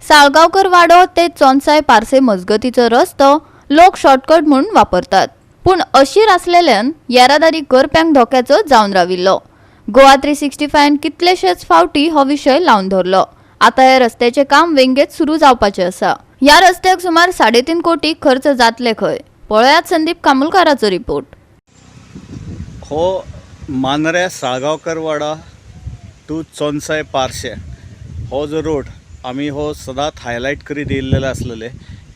साळगांवकर वाडो ते चोनसाय पार्से मजगतीचो रस्तो लोक शॉर्टकट म्हूण वापरतात, पूण अशीर आसलेल्यान येरादारी करप्यांक धोक्याचो जावन राविल्लो. गोवा 365 कितलेशेच फावटी हो विशय लावन धरलो. आता ह्या रस्त्याचें काम वेंगेत सुरू जावपाचें आसा. ह्या रस्त्याक सुमार 3.5 कोटी खर्च जातले खंय. पळयात संदीप कामुलकाराचो रिपोर्ट. हो मांद्रे साळगांवकरवाडा टू चोनसाय पार्शे हो जो रोड आमी हो सदांच हायलायट करीत येयल्लेले आसलेले,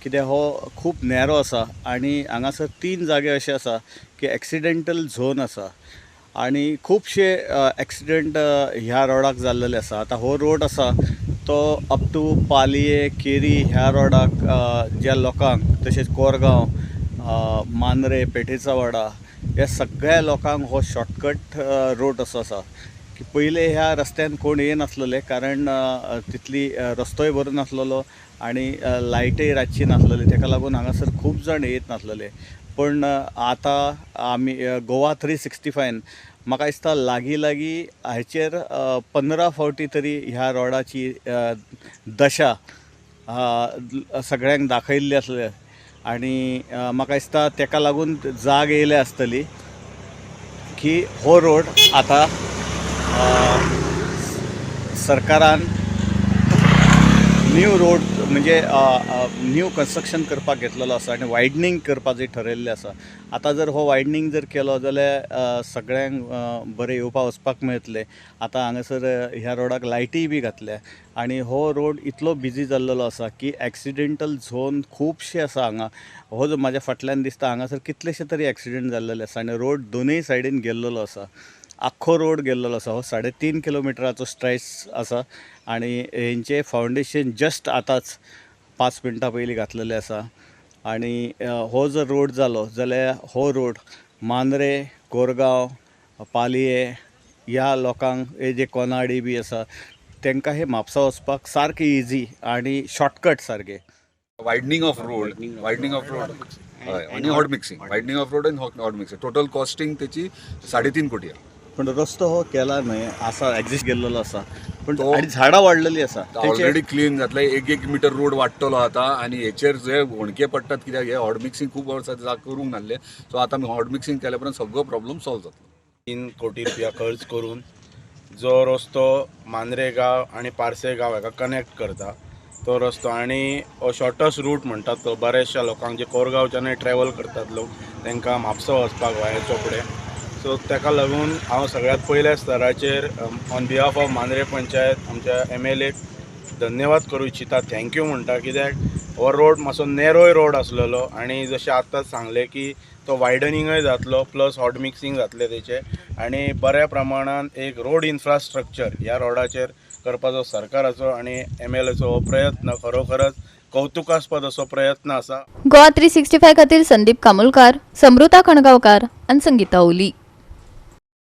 कित्याक हो खूब नॅरो आसा आनी हांगासर 3 जागे अशे आसा की एक्सिडेंटल झोन आसा आनी खुबशे एक्सिडंट ह्या रोडाक जाल्लेले आसा. आतां हो रोड आसा तो अप टू पालये केरी ह्या रोडाक ज्या लोकांक, तशेंच कोरगांव, मांद्रे, पेठेचा वाडा ह्या सगळ्या लोकांक हो शॉर्टकट रोड असो आसा की पयले ह्या रस्त्यान कोण येनासलेले, कारण तितली रस्तोय बरो नासलेलो आनी लायटय रातची नासलेली, तेका लागून हांगासर खूब जाण येत नासलेले. पूण आतां आमी गोवा 365 म्हाका दिसता लागीं लागीं हाचेर 15 फावटी तरी ह्या रोडाची दशा सगळ्यांक दाखयल्ली आसली आनी म्हाका दिसता तेका लागून जाग येयल्या आसतली की हो रोड आतां सरकारान न्यू रोड म्हणजे न्यू कन्स्ट्रक्शन करपाक घेतलेलो आसा आनी वायडनींग करपाचें ठरयल्लें आसा. आतां जर हो वायडनींग जर केलो जाल्यार सगळ्यांक बरें येवपा वचपाक मेळटलें. आतां हांगासर ह्या रोडाक लायटीय बी घातल्या आनी हो रोड इतलो बिजी जाल्लेलो आसा की एक्सिडेंटल झोन खुबशे आसा हांगा. हो जो म्हाज्या फाटल्यान दिसता हांगासर कितलेशे तरी एक्सिडंट जाल्लेले आसा आनी रोड दोनूय सायडीन गेल्लेलो आसा, आख्खो रोड गेल्लेलो आसा. हो 3.5 किलोमिटराचो स्ट्रेच आसा आनी हेंचें फावंडेशन जस्ट आतांच 5 मिनटां पयलीं घातलेलें आसा. आनी हो जर रोड जालो जाल्यार हो रोड मांद्रे, कोरगांव, पालये ह्या लोकांक, हे जे कोनाडी बी आसा तांकां हे म्हापसा वचपाक सारकें इजी आनी शॉर्टकट सारकें. Widening of road, widening of road हय, आनी hot mixing, widening of road आनी हॉट मिक्सिंग. टोटल कॉस्टिंग तेची 3.5 कोटी आहा. पण रस्तो हो केला न्हय आसा, एक्झिस्ट गेल्लेलो आसा, पण तो आनी झाडां वाडलेली आसा, ऑलरेडी क्लीन जातले, 1-1 मिटर रोड वाडटलो आतां. आनी हेचेर जे होणके पडटात कित्याक हे हॉट मिक्सिंग खूब वर्सां करूंक नासले, सो आतां आमी हॉट मिक्सिंग केल्या उपरांत सगळो प्रॉब्लम सॉल्व जातलो. 3 कोटी रुपया खर्च करून जो रस्तो मांद्रे गांव आनी पार्से गांव हाका कनेक्ट करता तो रस्तो, आनी हो शॉर्टस्ट रूट म्हणटात तो बऱ्याचशा लोकांक जे कोरगांवच्यानय ट्रॅवल करतात लोक तांकां म्हापसा वचपाक वाया चोपडे. सो ताका लागून हांव सगळ्यांत पयल्या स्तराचेर on behalf of Mandrem panchayat आमच्या MLA धन्यवाद करूं इच्छिता, thank you म्हणटा, कित्याक हो रोड मातसो नॅरोय रोड आसलेलो आनी जशें आतां सांगलें की तो वायडनिंगय जातलो प्लस हॉट मिक्सिंग जातलें तेचें, आनी बऱ्या प्रमाणान एक रोड इन्फ्रास्ट्रक्चर ह्या रोडाचेर करपाचो सरकाराचो आनी MLAचो हो प्रयत्न खरोखरच कौतुकास्पद असो प्रयत्न आसा. गोवा 365 खातीर संदीप कामुलकार, समृता खणगांवकार आनी संगीता ओली.